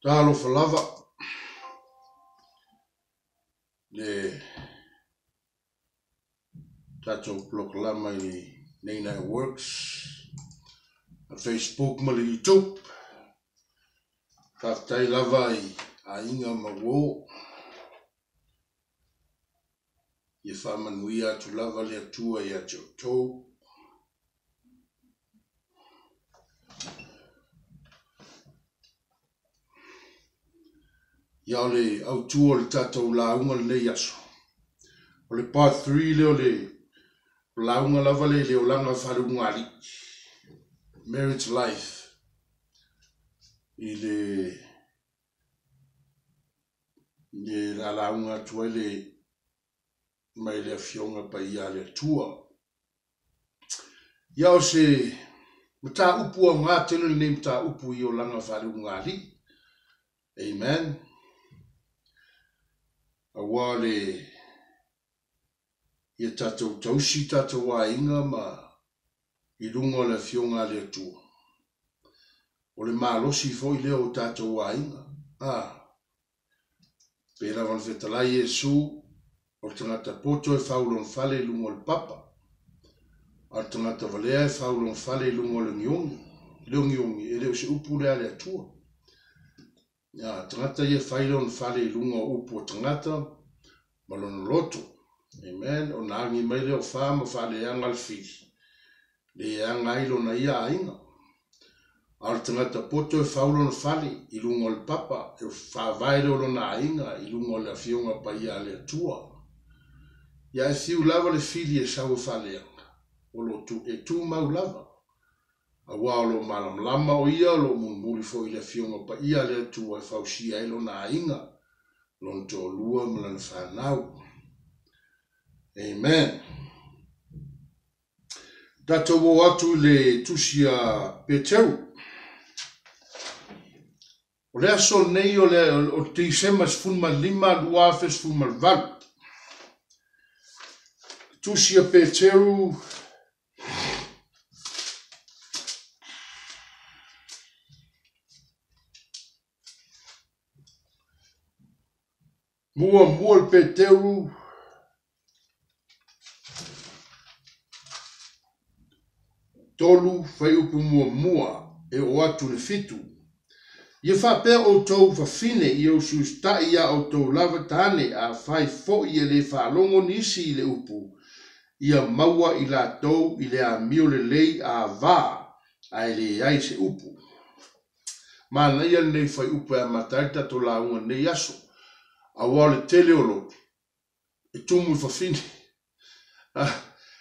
Talofa lava le tatou polokalama i lenei networks, Facebook ma le YouTube. Faafetai lava i aiga ma uo. Ia faamanuia atu lava le Atua ia te outou. Ia o le autu o le tatou lauga lenei aso, o le part 3 lea o le lauga lava lea i le olaga faaleulugalii, marriage life, i le le a lauga atu ai le mai le Afioga Paia a le Atua. Ia o se mataupu aoga tele lenei mataupu i olaga faaleulugalii. Amen. Aua le ia tatou tausi tatou aiga ma i luga o le Afioga a le Atua. O le malosi foi lea o tatou aiga. Ah, Pei lava ona fetalai Iesu, O le tagata poto e fau lona fale i luga o le papa, a o le tagata valea e fau lona fale i luga o le ogiogi. Le ogiogi, e le o se upu lea a le Atua. A, tagata ia e fai lona fale i luga o upu a tagata ma lona loto. Amen. Ona agi mai lea o fa ma faaleaga le fili, leaga ai lona ia aiga. A o le tagata poto e fau lona fale i luga o le papa, e faavae lea o lona aiga i luga o le Afioga Paia a le Atua. Ia e fiu lava le fili e sau e faaleaga, o lo o e tumau lava, aua o lo o malamalama o ia o lo o mulimuli foi i le Afioga Paia a le Atua e fausia ai lona aiga, lona toalua ma lana fanau. Amen. Tatou o atu i le tusi a Peteru. O le aso lenei o le o Tesema 15, 2018. Tusi a Peteru Muamua le Peteru 3 fuaiupu muamua e oo atu i le 7. Ia faapea outou fafine ia usiusitai iā outou lava tane, afai foi e le faalogo nisi i le upu, ia maua i latou i le amio lelei ava, ae leai se upu. Manaia lenei fuaiupu e amata ai le tatou lauga i lenei aso, aua o le tele o lotu e tumu i fafine,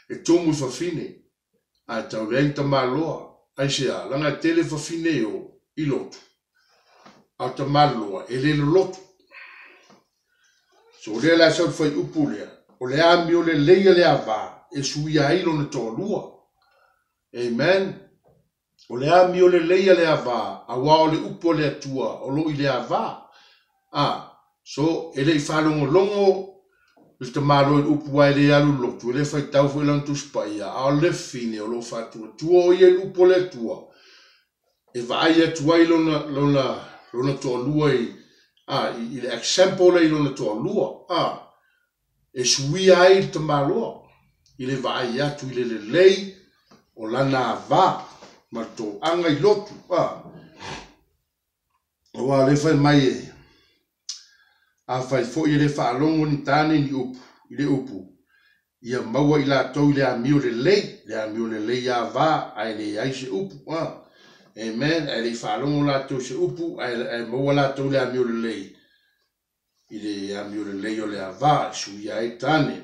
e tumu i fafine, ae tau leai ni tamaloa. Aisea? Leaga e tele fafine e o i lotu, a o tamaloa e le lolotu. So o lea la e sau le fuaiupu lea, o le amio lelei a le ava e suia ai lona toalua. Amen. O le amio lelei a le ava, aua o le upu a le Atua o lo o i le ava. A, so, e le i faalogologo le tamaloa i le upu aua e le alu i le lotu, e le faitau foi lana Tusi Paia, a o le fine o lo o faatuatua o ia i le upu a le Atua, e vaai atu ai lona, lona, lona toalua i, a, i, i le example lea i lona toalua, a, e suia ai le tamaloa i le vaai atu i le lelei o lana ava ma le toaga i lotu. A, aua o lea fai mai e, afai foi e le faalogo ni tane ni upu i le upu, ia maua i latou i le amio lelei, le amio lelei ava ae leai se upu. A, amen, ae le i faalogo latou se upu ae, ae maua latou i le amio lelei, i le amio lelei o le ava e suia ai tane.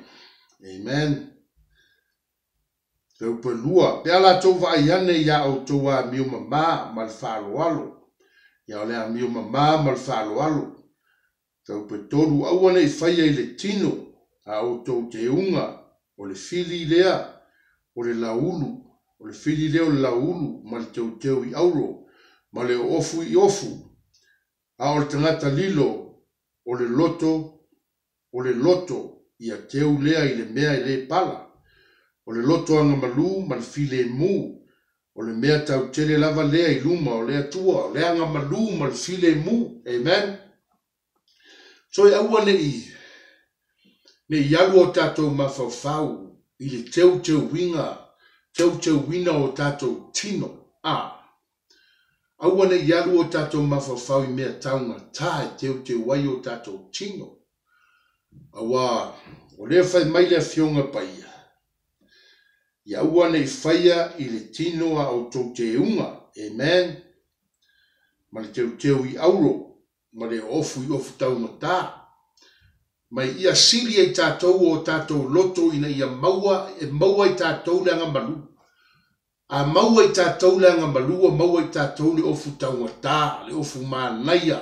Amen. Fuaiupu e 2, pe a latou vaai ane iā outou amio mamā ma le faaaloalo. Ia o le amio mamā ma le faaaloalo. Fuaiupu e 3, aua ne i faia i le tino a outou teuga o le fili lea o le lauulu, o le fili lea o le lauulu ma le teuteu i auro, ma le oofu i ofu, A o le tagata lilo o le loto, o le loto ia teu lea i le mea e le pala, o le loto agamalu ma le filemu, O le mea tautele lava lea i luma o le Atua, o le agamalu ma le filemu. Amen. So e aua ne i, ne i alu o tatou mafaufau i le teuteuina, teuteuina o tatou tino. A. Aua ne i alu o tatou mafaufau i mea taugata e teuteu ai o tatou tino. Auā, o lea fai mai le Afioga Paia, Ia aua ne i faia i le tino a outou teuga, amen, ma le teuteu i auro, ma le oofu i ofu taugata, ma ia sili ai tatou o tatou loto ina ia maua, e maua ai tatou le agamalu. A maua i tatou le agamalu, ua maua i tatou le ofu taugata, le ofu manaia,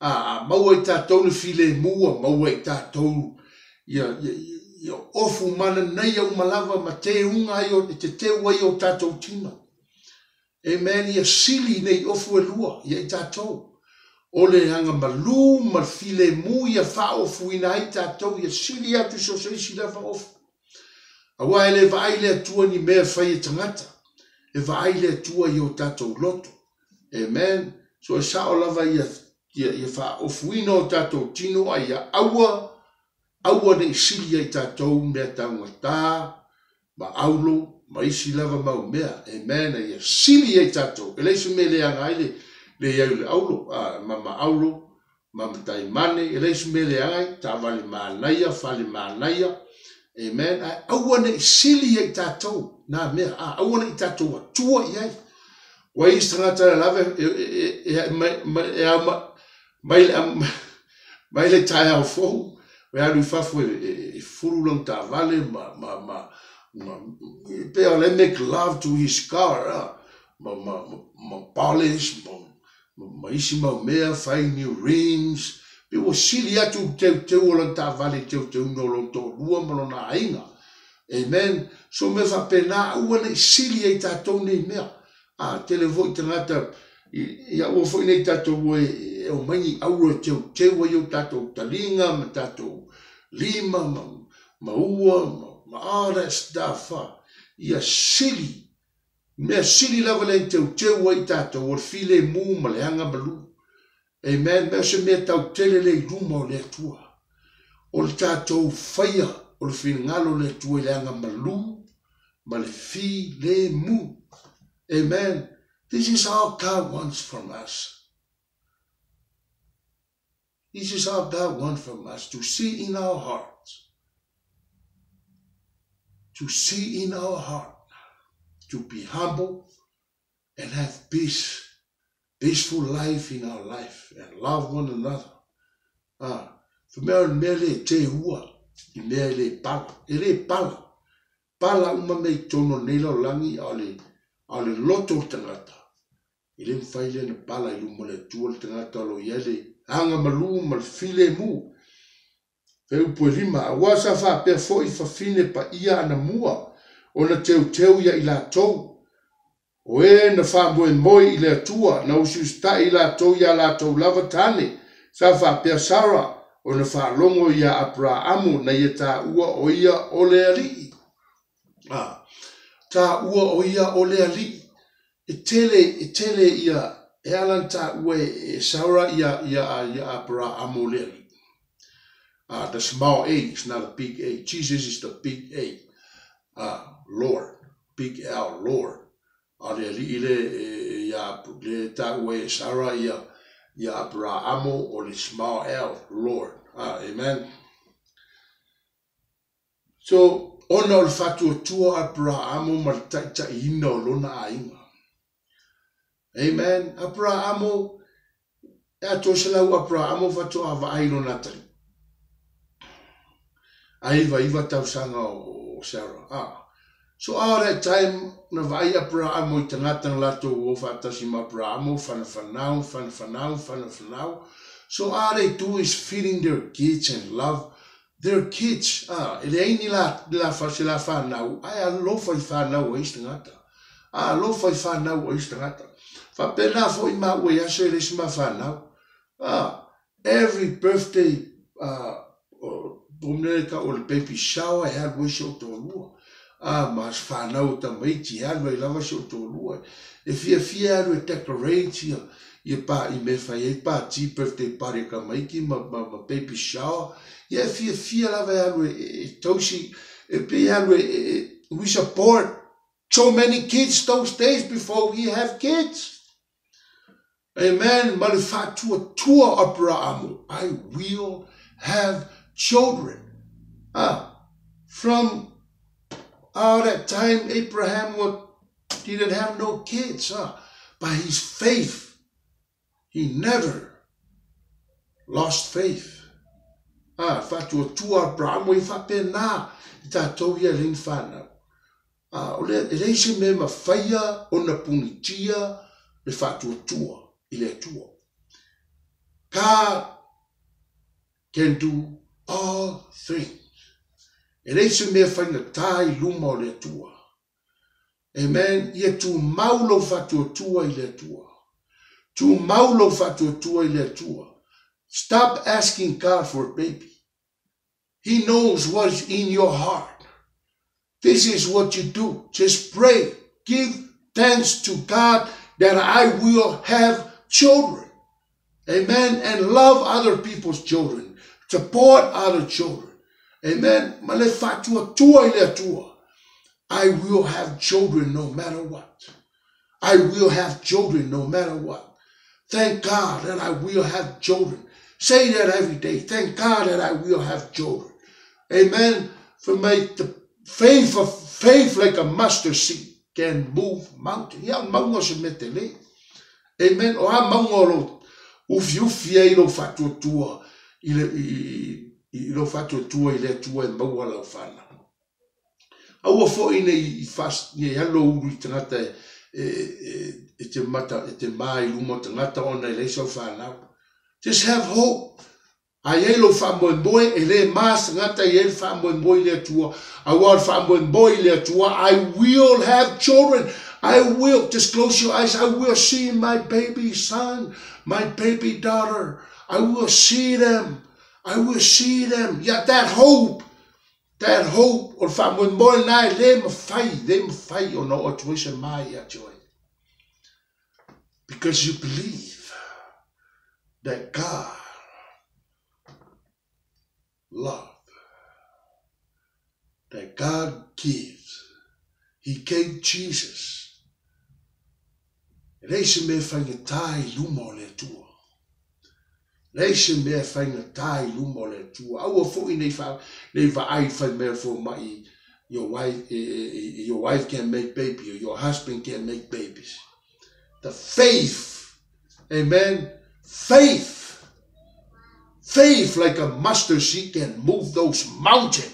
A, a maua i tatou le filemu, ua maua i tatou ia, ia, ia ofu mananaia uma lava ma teuga ai o, e teteu ai o tatou tino. Amen. Ia sili nei ofu e lua ia i tatou. O le agamalu ma le filemu ia faaofuina ai tatou, ia sili atu i so o se isi lava ofu. Aua e le vaai le Atua ni mea e fai e tagata, e vaai le Atua i o tatou loto. Amen. So e sao lava ia, ia, ia faaofuina o tatou tino a ia aua, aua ne i sili ia i tatou mea taugata ma aulo ma isi lava mau mea. Amen. A ia sili ia i tatou. E leai se mea e leaga ai le, le i ai o le aulo, a, ma, ma aulo, ma mataimane, e leai se mea leaga ai, taavale manaia, fale manaia, amen, ae aua ne i sili ia i tatou nā mea, a, aua ne i tatou atua i ai. Ua i isi tagata e lave, e, e, e, e, mai, mai, e ao ma, mai, le, mai le taeao fou, e alu i fafo e, e, e fulu lana taavale ma, ma, ma, ma, e pei o le make love to his car, a, ma, ma, ma, ma polish, ma, ma isi mau mea, fai new rims, pei ua sili atu le teuteu o lana taavale i teuteuina o lona toalua ma lona aiga. Amen. So mea faapena, aua ne i sili ai tatou nei mea. A, tele foi tagata, ia aua foi nei tatou o e, e omai ni auro e teuteu ai o tatou taliga ma tatou lima ma, ma ua ma, ma all that stuff. Ia sili Mea sili lava lea i teuteu ai tatou o le filemu ma le agamalu. Amen. Mea o se mea tautele lea i luma o le Atua. O le tatou faia o le finagalo o le Atua i le agamalu ma le filemu. Amen. This is all God wants from us. This is all God wants from us, to see in our hearts. To see in our heart, to be humble and have peace, peaceful life in our life and love one another. Ah, fa mea o le mea le te ua, i mea e le pala, e le pala. Pala uma mea i totonu o lenei lalolagi, a o le, a o le loto o le tagata. E le mafai lea ona pala i luma o le Atua le tagata o lo o i ai le agamalu ma le filemu. Fuaiupu e 5, Aua sa faapea foi fafine paia anamua ona teuteu ia i latou, o e na faamoemoe i le Atua, na usiusitai i latou i a latou lava tane, sa faapea Sara ona faalogo iā Aperaamu na ia taua o ia o le Alii. A, taua o ia o le Alii. E tele, e tele ia, e ala ona taua e, e Sarah ia, ia, ia Aperaamu o le Alii. The small a is not a big A. Jesus is the big A. Lord, big L, Lord. A le Alii le, e, ia, le taua e Sarah ia, ia Aperaamu o le small L, Lord. Amen. So, ona o le faatuatua o Aperaamu ma le taitaiina o lona aiga. Amen. Aperaamu, e atoa 100 Aperaamu faatoa vaai i lona atalii. A 99 tausaga o Sarah. Ah. So all that time na vaai Aperaamu i tagata na latou o faatasi ma Aperaamu, whanawhanau, whanawhanau, whanawhanau. So all they do is feeding their kids and love Their kids, ā, e leai ni lā, lā, se lā whānau, ae alofa i whānau o isi tagata. Ā, alofa i whānau o isi tagata. Faapena foi māua i aso e leai se ma whānau. Ā, every birthday, ā, po mea ka o le baby shower e alu ai si ou toalua. a, ma fanau o tamaiti e alu ai lava si ou toalua. E fiafia e alu e decorate ia, ia pa, i mea e fai ai pati, birthday party a tamaiti ma, ma, ma baby shower. Ia e fiafia lava e alu e, e, e tausi, e pei e alu e, e, e, we support so many kids those days before we have kids. Amen. Ma le faatuatua o Aperaamu, I will have children. Ah, from all that time Abraham was, didn't have no kids. Ah, by his faith, he never lost faith. Ah, faatuatua Aperaamu e faapena i tatou ia e leai ni fanau. A, o le, e leai se mea e mafaia ona punitia le faatuatua i le Atua. God can do all things. E leai se mea faigata i luma o le Atua. Amen. Ia tumau lou faatuatua i le Atua. Tumau lou faatuatua i le Atua. Stop asking God for a baby. He knows what is in your heart. This is what you do. Just pray. Give thanks to God that I will have children. Amen. And love other people's children. Support other children. Amen. Ma le faatuatua i le Atua. I will have children no matter what. I will have children no matter what. Thank God that I will have children. Say that every day. Thank God that I will have children. Amen. For my the faith of faith like a mustard seed can move mountain. Ia maunga o se mea tele. Amen. O a maunga o lo ufiufi ai lou faatuatua i le i, i, i lou faatuatua i le Atua e maua lau whanau. Aua foi nei i fas, nei alu lou ulu i tagata e, e, e, e te mata, e te mā i luma o tagata ona e leai sau whanau. Just have hope. A i ai lou faamoemoe, e le mā se tagata i ai le faamoemoe i le Atua. Aua o le faamoemoe i le Atua, I will have children. I will, just close your eyes, I will see my baby son, my baby daughter. I will see them. I will see them. Yeah, that hope. That hope, o le faamoemoe lena e le mafai, le mafai ona oo atu ai se ma ia te oe. Because you believe that God love, that God gives. He gave Jesus. E leai se mea e faigata i luma o le Atua. Leai se mea e faigata i luma o le Atua. Aua foi nei, fa, nei vaai fai mai o le fomai, your wife, your wife can make baby or your husband can make babies. The faith, amen, faith, faith like a mustard seed can move those mountain,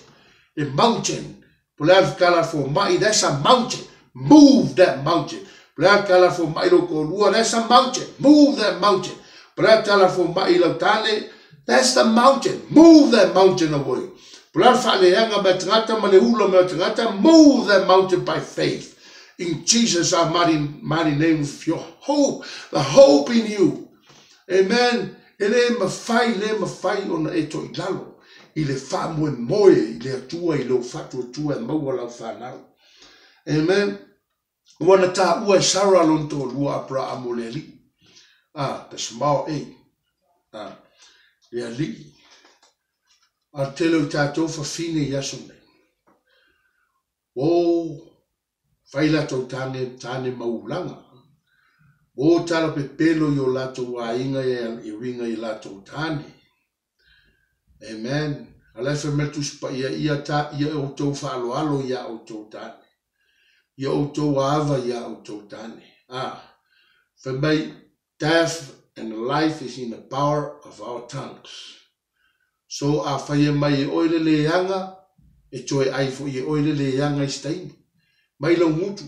the mountain Po le a le tala fomai, that's a mountain, move that mountain. Po le a le tala fomai lou toalua, that's a mountain, move that mountain. Po le a le tala fomai lau tane, that's the mountain, move that mountain away. Po le a le faaleaga mai tagata ma le ula mai o tagata, move that mountain by faith. In Jesus our mighty, mighty name with your hope, the hope in you. Amen. E le mafai, le mafai ona e toʻi lalo i le faamoemoe i le Atua i lou faatuatua e maua lau fanau. Amen. Ua na taua e Sarah lona toalua Aperaamu o le alii. Ah, the small a. Ah, le alii. A le tele o i tatou fafine i aso nei. Oh, Fai latou tane, tane mau ulaga. Ua tala pepelo i o latou aiga e uiga i latou tane. Amen. A la e fai mai le Tusi Paia, ia ta, ia outou faaaloalo iā outou tane. Ia outou ava iā outou tane. Ah, fai mai, death and life is in the power of our tongues. So afai e mai e oe le leaga, e toe ai foi e oe le leaga i se taimi. Mai lou gutu,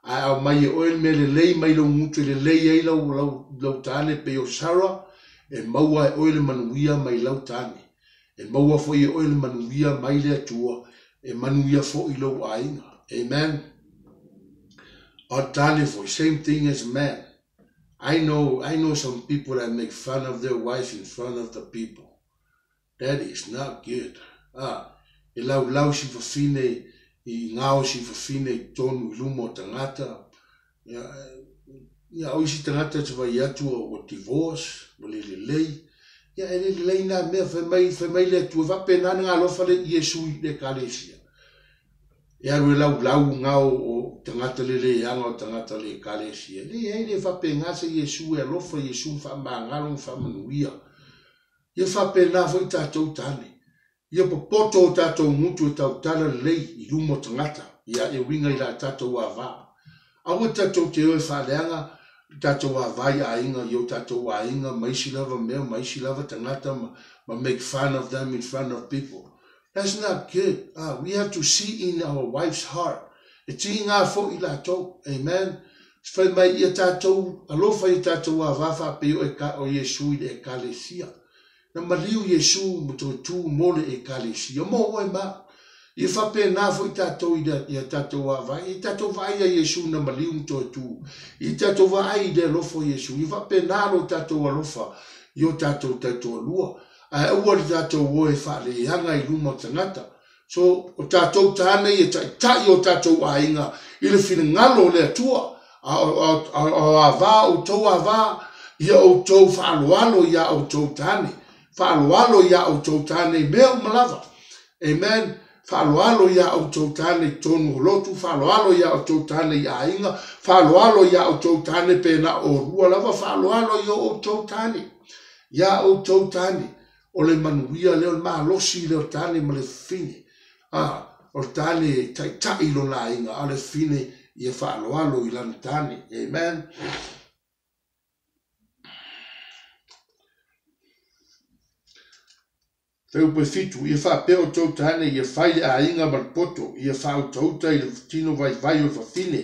ae aumai e oe le mea lelei mai lou gutu e lelei ai lau, lau, lau tane pei o Sarah, e maua e oe le manuia mai lau tane. E maua foi e oe le manuia mai le Atua, e manuia foi lou aiga. Amen. O le tane foi, same thing as man. I know, I know some people that make fun of their wife in front of the people. That is not good. Ah, e laulau si fafine i gaosi fafine i totonu i luma o tagata, ia, ia o isi tagata e te vaai atu ua divorce, ua le lelei, ia e le lelei na mea, fai mai, fai mai le Atua, faapena na alofa le Iesu i le Ekalesia. E alu e laulau gao o tagata le leaga o tagata le Ekalesia. Leai, le faapena se Iesu e alofa Iesu ma faamagalo ma faamanuia. Ia faapena foi tatou tane. Ia popoto o tatou gutu e tautala lelei i luma o tagata, ia e uiga i la tatou ava. Aua tatou te o e faaleaga le tatou ava i aiga, i o tatou aiga ma isi lava mea ma isi lava tagata ma, ma make fun of them in front of people. That's not good. We have to see in our wife's heart. E tiga foi i latou. Amen. Fai mai ia tatou alofa i tatou ava faapei o, eka, o Iesu i le ekalesia. Na maliu Iesu ma toe tu mo le ekalesia. Mo oe ma. Ia faapena foi tatou i le ia tatou vaavaai. Ia tatou vaai ia Iesu na maliu ma toe tu. Ia tatou vaai i le alofa o Iesu. Ia faapena lo tatou alofa i o tatou taitoalua. Ae aua le tatou o e faaleaga i luma o tagata. So, o tatou tāne ia taitai o tatou aiga i le finagalo o le Atua. A o avā, outou avā, ia outou faaaloalo iā outou tāne. Faaaloalo iā outou tāne i mea uma lava. Amen. Faaaloalo iā outou tāne i totonu o lotu, faaaloalo iā outou tāne i aiga, faaaloalo iā outou tāne pēnā olua lava, faaaloalo i o outou tāne. Iā outou tāne. O le manuia lea, o le malosi lea o le tāne ma le fafine. A, o le tāne e taitai i lona aiga, a o le fafine ia faaaloalo i lana tāne. Amen. Fuaiupu e 7, ia faapea outou tāne, ia fai le aiga ma le poto, ia faautauta i le tino vaivai o le fafine,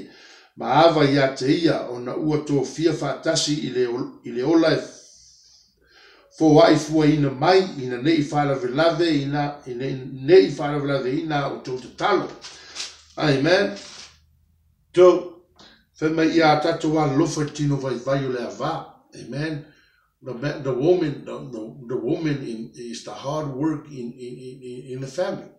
ma ava iā te ia, ona ua tofia faatasi i le, i le ola e foai fuaina mai, ina ne i faalavelave ina, ina ne i faalavelaveina a outou tatalo. Amen. So, fai mai ia tatou alolofa i le tino vaivai o le ava. Amen. The, the woman, the woman in, is the hard work in the family.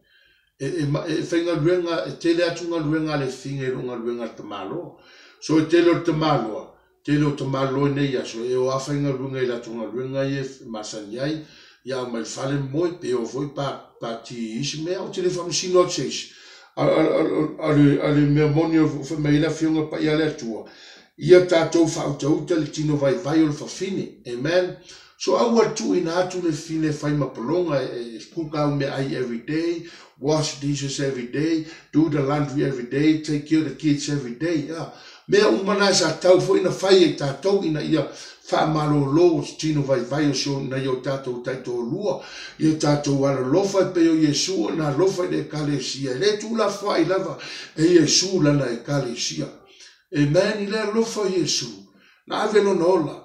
E, e, e faigaluega, e tele atu galuega a le figa i lo galuega a le tamaloa. So e tele o le tamaloa, tele o tamaloa i nei aso, e o a faigaluega i latou galuega ia e masani ai, ia au mai le fale moe, pe o foi pa, pati i isi mea, ou te le faamasino atu se isi. A, a, a, a, le, a le mea moni o fai mai ai le Afioga Paia a le Atua, ia tatou faautauta le tino vaivai o le fafine. Amen. So aua le tuuina atu le fafine e fai ma pologa, e, e cook au meaai every day, wash dishes every day, do the laundry every day, take care of the kids every day. Yeah. Mea uma na sa tau foi na fai e tatou ina ia faamalōlō se tino vaivai o si o nai o tatou taitoalua, ia tatou alolofa e pei o Iesu ona alofa i le Ekalesia. E le tuulafoai lava e Iesu lana Ekalesia. Amen. I le alofa o Iesu, na ave lona ola,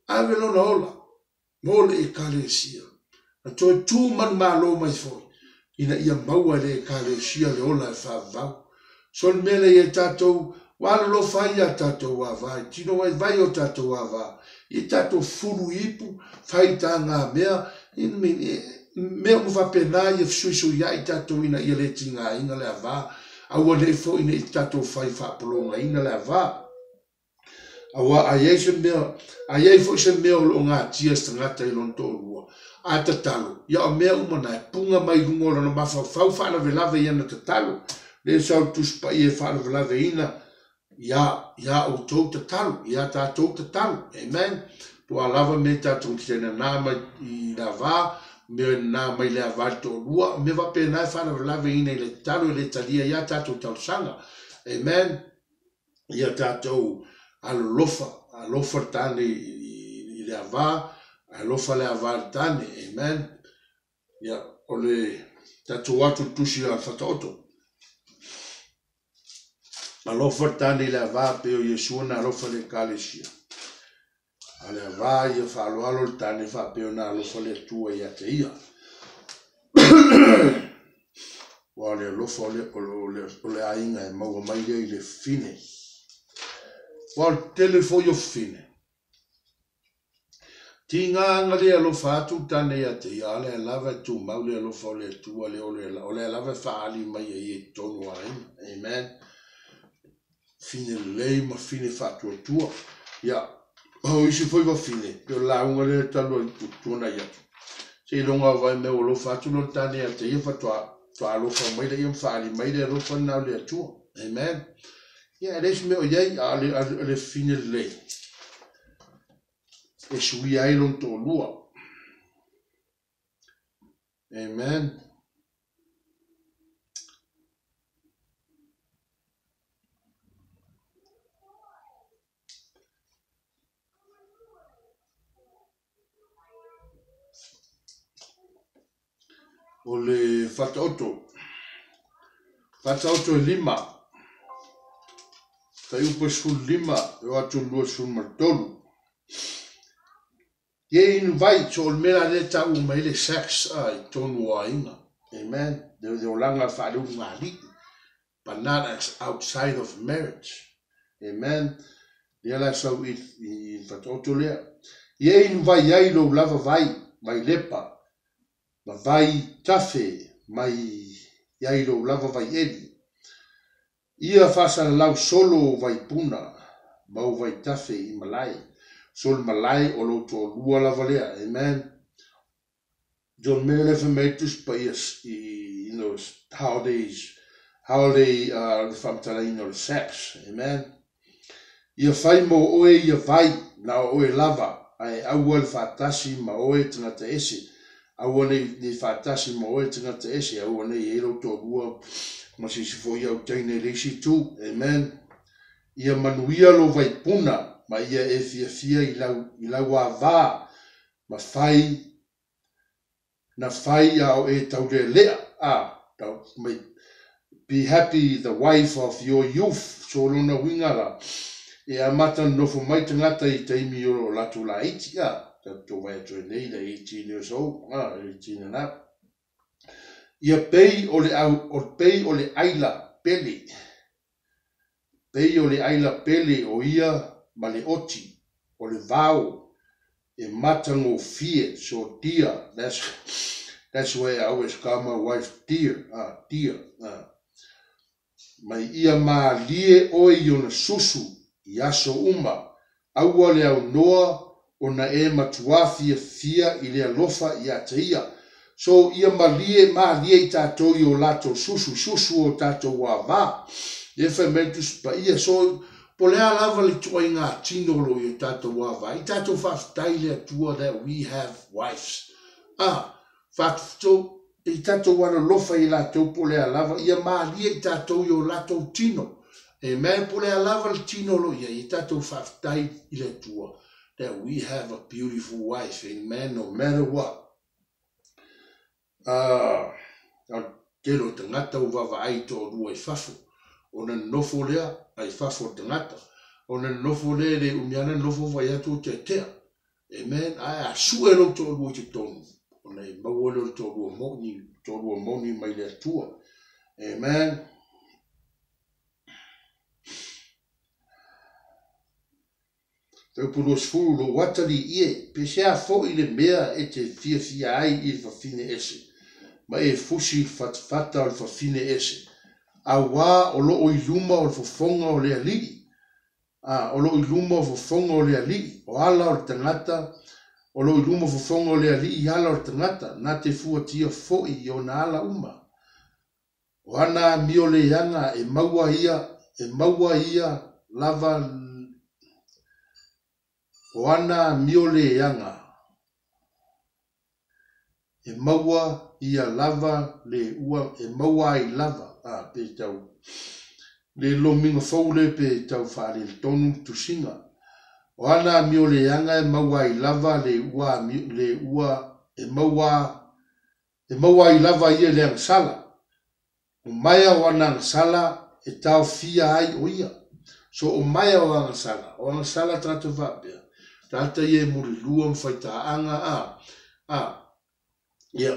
ave lona ola mo le Ekalesia. Na toe tu manumalo mai foi, ina ia maua e le Ekalesia le ola e faavavau. So le mea lea ia tatou, ua alolofa ai ia tatou ava, i tino vaivai o tatou ava, ia tatou fulu i ipu, fai ta ngā mea, mea uma faapena ia fesuisuiai tatou ina ia le tigaina le ava, aua nei foi ne i tatou fai faapologaina le ava. Aua a i ai se mea, a i ai foi se mea o lo o gatia se tagata i lona toalua, a tatalo, ia o mea uma na e puga mai i luga o lona mafaufau faalavelave i ana tatalo, lea sa o le Tusi Paia e faalavelaveina iā, iā outou tatalo, iā tatou tatalo. Amen. Po o a lava mea tatou te nanā mai i la va, mea e nanā mai le ava i le toalua, o mea faapena e faalavelaveina i le tatalo e le talia ai a tatou talosaga. Amen. Ia tatou alolofa, alofa le tane i le ava, alofa le ava i le tane. Amen. Ia, o le tatou atu le tusi a le Faataoto. Alofa le tane i le ava pei o Iesua na alofa i le Ekalesia. A le ava ia faaaloalo le tane faapea ona alofa le Atua ia te ia. Ua o le alofa o le, o le, o le, o le aiga e maua mai lea i le fafine. Ua o le tele foi o fafine. Tiga na le alofa atu tane ia te ia, a o lea lava e tumau le alofa o le Atua lea o lea lava e faaali mai e ia i totonu o aiga. Amen. Fine lelei ma fine faatuatua. Ia, o isi foi wafine, pe o le lauga lea talu ai tuanai atu. Seiloga o vai mea ua alofa atu lona tane ia te ia faatoa faatoa alofa mai lea ma faaali mai le alofa lena o le Atua. Amen. Ia, e leai se mea o i ai, a o le fine lelei e suia ai lona toalua. Amen. O le Faataoto. Faataoto e 5. Fuaiupu e 15 e oo atu i le 23. Ye inu vai, so o le mea la lea e taua mai ai le sex a i totonu o aiga. Amen. Le olaga faaleulugalii. But not as outside of marriage. Amen. Lea la sau i le Faataoto lea. Ye inu vai ai lou lava vai, mai lepa, ma vai tafe mai ai lou lava vai eli. Ia faasalalau solo o vaipuna ma o vaitafe i malae. So le malae o lou toalua lava lea. Amen. John Miller lea fai mai ai le Tusi Paia i, you know, how they, how they, le faamatalaina o le sex. Amen. Ia fai mo oe ia vai, na o oe lava, ae aua le faatasi ma oe tagata ese. Aua nei, nei faatasi ma oe tagata ese, aua nei i ai lou toalua ma se isi foi au teine i le isi itu. Amen. Ia manuia lou vaipuna ma ia e fiafia i lau, i lau ava ma fai na fai a o e taulealea, a, tau, mai, be happy the wife of your youth, so lona uiga la, e amata nonofo mai tagata i taimi o latou laiti, a, tatou vaai atu ai nei, like 18 years old, a, 18 and up. Ia pei o le au, o pei o le aila pele, pei o le aila pele o ia ma le oti, o le vao, e matagofie, so dear, that's, that's why I always call my wife dear, ah, dear, ah. Mai ia mālie oe i ona susu i aso uma, aua le aunoa ona e matuā fiafia i le alofa ia te ia. So ia malie, mālie i tatou i o latou susu, susu o tatou ava. Lea fai mai le Tusi Paia, so po o le a lava le ituaiga tino o lo o i o tatou ava, i tatou faafetai i le Atua that we have wives. Ah, faafetai i tatou alolofa i latou po o le a lava, ia malie i tatou i o latou tino. Amen. Po o le a lava le tino o lo o i ai, i tatou faafetai i le Atua that we have a beautiful wife. Amen. No matter what. Ah, o le tele o tagata ua vaavaai i toalua i fafo, ona nonofo lea ai fafo o le tagata, ona nonofo lea e le umi lava ona nonofo vaai atu o teatea. Amen. Ae a sue lou toalua i totonu, ona e maua lea o le toalua moni, toalua moni mai le Atua. Amen. Taupu 20, Lou atalii e, pehea foi le mea e te fiafia ai i le fafine ese, ma e fusi i le fatafata o le fafine ese, auā o loo i luma o le fofoga o le Alii, a, o loo i luma o fofoga o le Alii, o ala o le tagata, o loo i luma o fofoga o le Alii i ala o le tagata, na te fuatia foi i ona ala uma. O ana amio leaga e maua ia, e maua ia lava, o ana amio leaga e maua ia lava le ua, e maua ai lava, a, pe tau, le lomiga fou le pe tau faalele tonu le tusiga. O ana amio leaga e maua ai lava le ua, le ua, e maua E maua ai lava ia i le agasala. O maea o ana agasala e taofia ai o ia. So o maea o agasala, o agasala tagata faapea, tagata ia e mulilua ma faitaaga a, a, ia,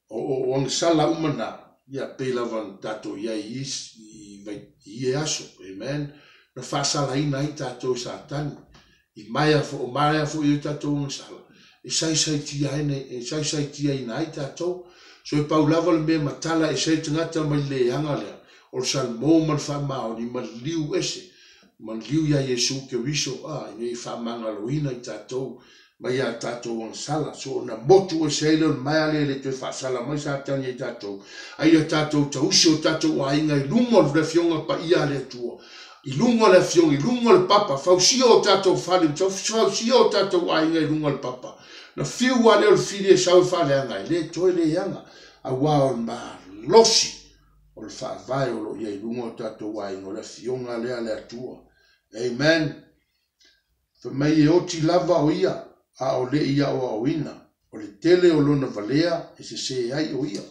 o, o, o agasala uma na, ia, pei lava na tatou i ai i, i, i ia aso, amen, na faasalaina ai tatou e Satani. I maea foi, o maea foi i o tatou agasala, e saisaitia ai, e saisaitiaina ai tatou. So e pau lava le mea e matala ese ai le tagata mai le leaga lea, o le salmo ma le faamaoni ma le liu ese, ma le liu ia Iesu Keriso, a, ina ia faamagaloina i tatou mai a tatou agasala. So ona motu ese ai lea o le maea lea e le toe faasala mai Satani ia i tatou, a ia tatou tausi o tatou aiga i luga o le Afioga Paia a le Atua, i luga o le Afioga, i luga o le papa, fausia o tatou fale, fausia o tatou aiga i luga o le papa. Na fiu lava lea o le fili e sau e faaleaga, e le toe leaga, aua o le malosi o le faavae o lo o i ai i luga o tatou aiga, o le Afioga lea a le Atua. Amen. Fai mai e oti lava o ia, a o le i aoaoina, o le tele o lona valea e sese ai o ia.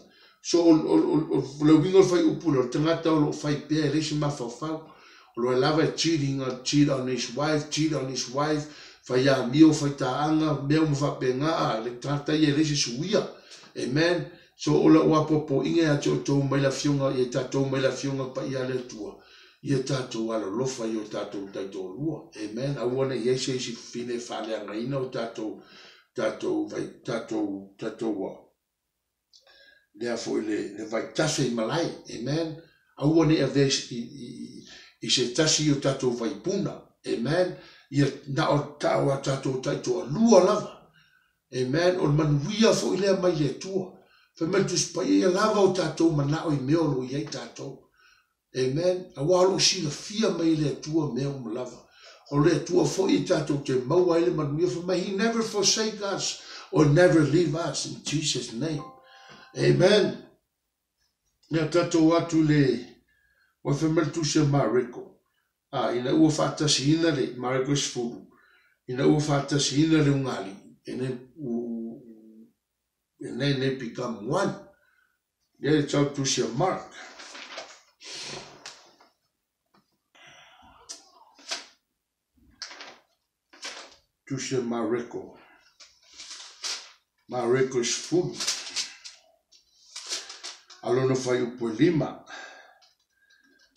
So, o, o, o, o le uiga o le fuaiupu lea, o le tagata o lo o fai pea e leai se mafaufau. O lo o lava e cheating, cheat on his wife, cheat on his wife, fai amio, fai taaga, mea uma faapena, a le tagata ia e leai se suia. Amen. So, o lau apoapoaiga ia te outou mai le Afioga, ia tatou mai le Afioga Paia a le Atua, Ia tatou alolofa i o tatou taitoalua. Amen. Aua ne i ai se isi fafine e faaleagaina o tatou, tatou, vai, tatou, tatou, a, lea foi le, le vaitafe i malae. Amen. Aua ne i avea i, i, i se tasi i o tatou vaipuna. Amen. Ia na o, ta, o a tatou taitoalua lava. Amen. O le manuia foi lea mai le Atua. Fai mai le Tusi Paia, ia lava o tatou manao i mea o lo o i ai tatou. Amen. Aua o lo o silafia mai e le Atua mea uma lava. O le Atua foi e tatou te maua ai le manuia, fai mai, He never forsake us or never leave us in Jesus name. Amen. Ia tatou atu le ua fai mai le tusi a Mareko, a ina ua faatasiina le Mareko 10, ina ua faatasiina le ugalii, and then, and then they become one. Lea e tau tusi a Mark. Tusi a Mareko. Mareko e 10. A lona fuaiupu e 5.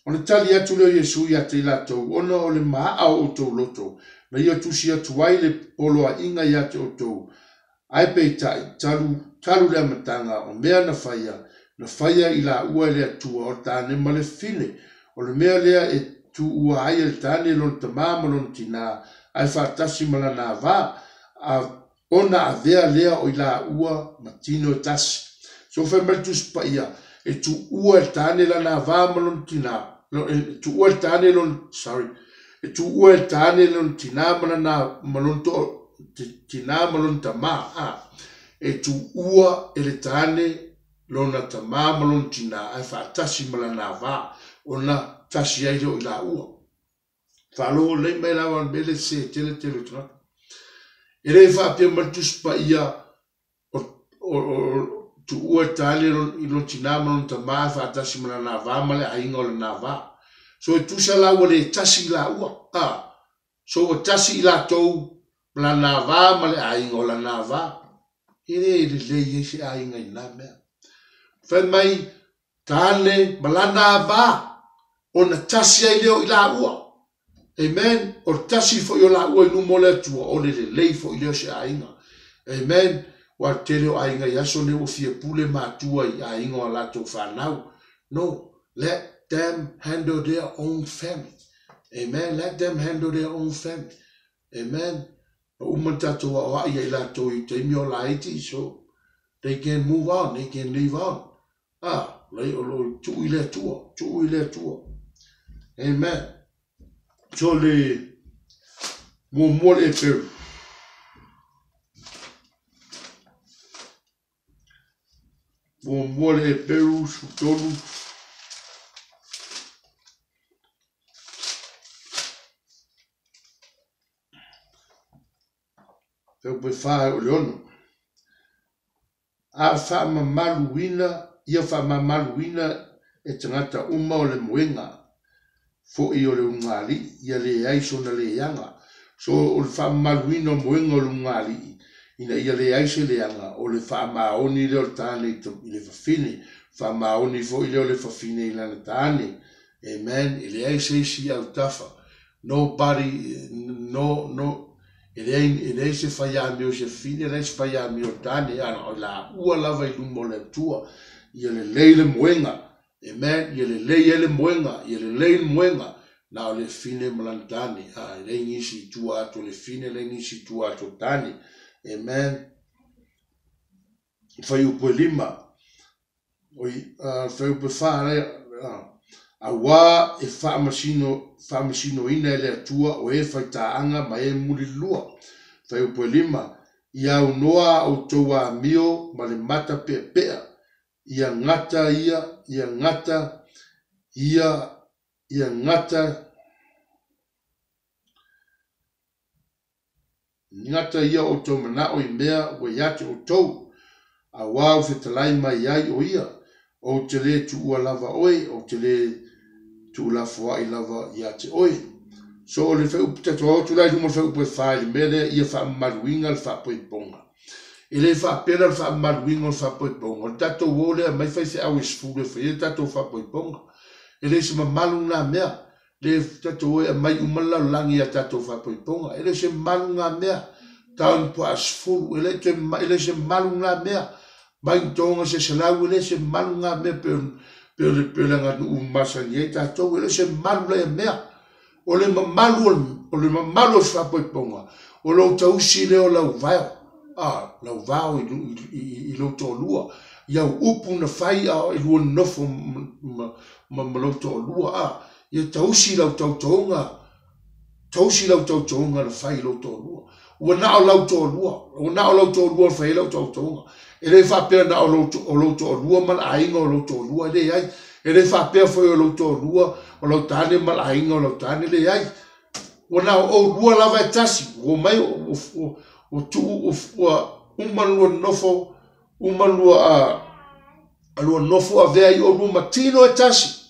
Ona tali atu lea o Iesu ia te i latou, Ona o le maaa o outou loto, na ia tusi atu ai le poloaiga ia te outou, Ae peitai, talu, talu le amataga, o mea na faia, na faia i laua e le Atua, o le tane ma le fine. O le mea lea e tuua ai e le tane lona tamā ma lona tinā, ae faatasi ma lana ava, a ona avea lea o i laua ma tino e tasi. So fai mai le Tusi Paia, e tuua e le tane lana ava ma lona tinā, e tuua e le tane lona, sorry, e tuua e le tane lona tinā ma lana, ma lona toa, tinā ma lona tamā, a, e tuua e le tane lona tamā ma lona tinā, ae faatasi ma lana ava, ona tasi ai lea o i laua. Faalogo lelei mai lava o le mea lea sese tele tele o tagata. E le faapea mai le Tusi Paia o, o, o, tuua e tane i lona tinā ma lona tamā ae faatasi ma lana ava ma le aiga o lana ava. So e tusa la ua le tasi i laua, a, So ua tasi i latou ma lana ava ma le aiga o lana ava. E le lelei ai se aiga i na mea. Fai mai, tane ma lana ava, ona tasi ai lea o i laua. Amen. O le tasi foi o laua i luma o le Atua, o le lelei foi lea o se aiga. Amen. Ua le tele o aiga i aso nei ua fia pule matua i aiga o a latou fanau. No, let them handle their own family. Amen. Let them handle their own family. Amen. Na uma na tatou aoai ia i latou i taimi o laiti, so they can move on, they can live on. Ah, lai o lo tuu i le Atua, tuu i le Atua. Amen. So le muamua le Eperu. Muamua le Eperu 13. Feupe 4 o le 6. A faamamaluina, ia faamamaluina e tagata uma o le moega foi o le ulugalii, ia leai sona leaga. So, o le faamamaluina o moega o le ulugalii, ina ia leai se leaga, o le faamaoni lea o le tane i le fafine, faamaoni foi lea o le fafine i lana tane. Amen. E leai se isi autafa. Nobody, no, no. E leai, e leai se faiamio a se fafine, leai se faiamio a le tane, a na o laua lava i luma o le Atua. Ia lelei le moega. Amen. Ia lelei ai le moega, ia lelei le moega. Na o le fafine ma lana tane. A, e leai nisi i tua atu o le fafine, leai nisi i tua atu o le tane. Amen. Fuaiupu e 5. Oi, fuaiupu e 4, lea, auā e faamasino, faamasinoina e le Atua o e faitaaga ma e mulilua. Fuaiupu e 5, Ia aunoa a outou amio ma le mata peapea, ia gata ia, ia gata ia, ia gata, Gata ia o outou manao i mea ua ia te outou, auā ua fetalai mai ai o ia, Ou te lē tuua lava oe, ou te lē tuulafoaʻi lava ia te oe. So o le fuaiupu tatou o atu la i luma o le fuaiupu e fa i le mea lea ia faamamaluina le faapoipoga. E le faapea la o le faamamaluina o le faapoipoga, o le tatou o lea e aumai faifeau e 10 e fai ai le tatou faapoipoga. E le o se mamalu lena mea. Le tatou o e aumai uma le lalolagi i a tatou faapoipoga. E le o se malu na mea. Tau ni puaa 10, e le toe, e le o se malu na mea. Mai ni toga se 100, e le o se malu na mea pe o le, pe o le aganuu masani ai tatou. E le o se malu laia mea. O le mamalu o le mamalu o se faapoipoga, o lou tausi lea o lau vao, a, lau vao i, i, i, i lou toalua, i au upu na fai a o e lua nonofo ma, ma, ma, ma lou toalua, a, Ia tausi lau tautauga, tausi lau tautauga na fai i lou toalua. Ua na o lau toalua, ua na o lau toalua na fai ai lau tautauga. E le faapea na o lou, o lou toalua ma le aiga o lou toalua, e leai. E le faapea foi o lou toalua, o lau tane ma le aiga o lau tane, leai. Ua na o oulua lava e tasi, ua omai, ua, ua, ua tuu, ua uma le lua nofo, uma le lua, lua nofo avea ai oulua ma tino e tasi.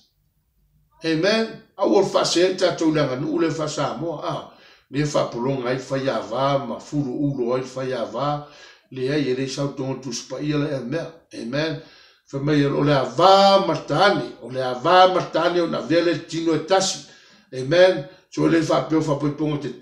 Amen. Aua le faasee ai tatou i le aganuu lea faa-Samoa, a, lea e faapologa ai le faiava ma fuluulo ai le faiava, leai, e le sau i totonu o le Tusi Paia la ea mea. Amen. Fai mai, o le ava ma le tane, o le ava ma le tane ona avea lea i le tino e tasi. Amen. So e le faapea o faapoipoga tetele.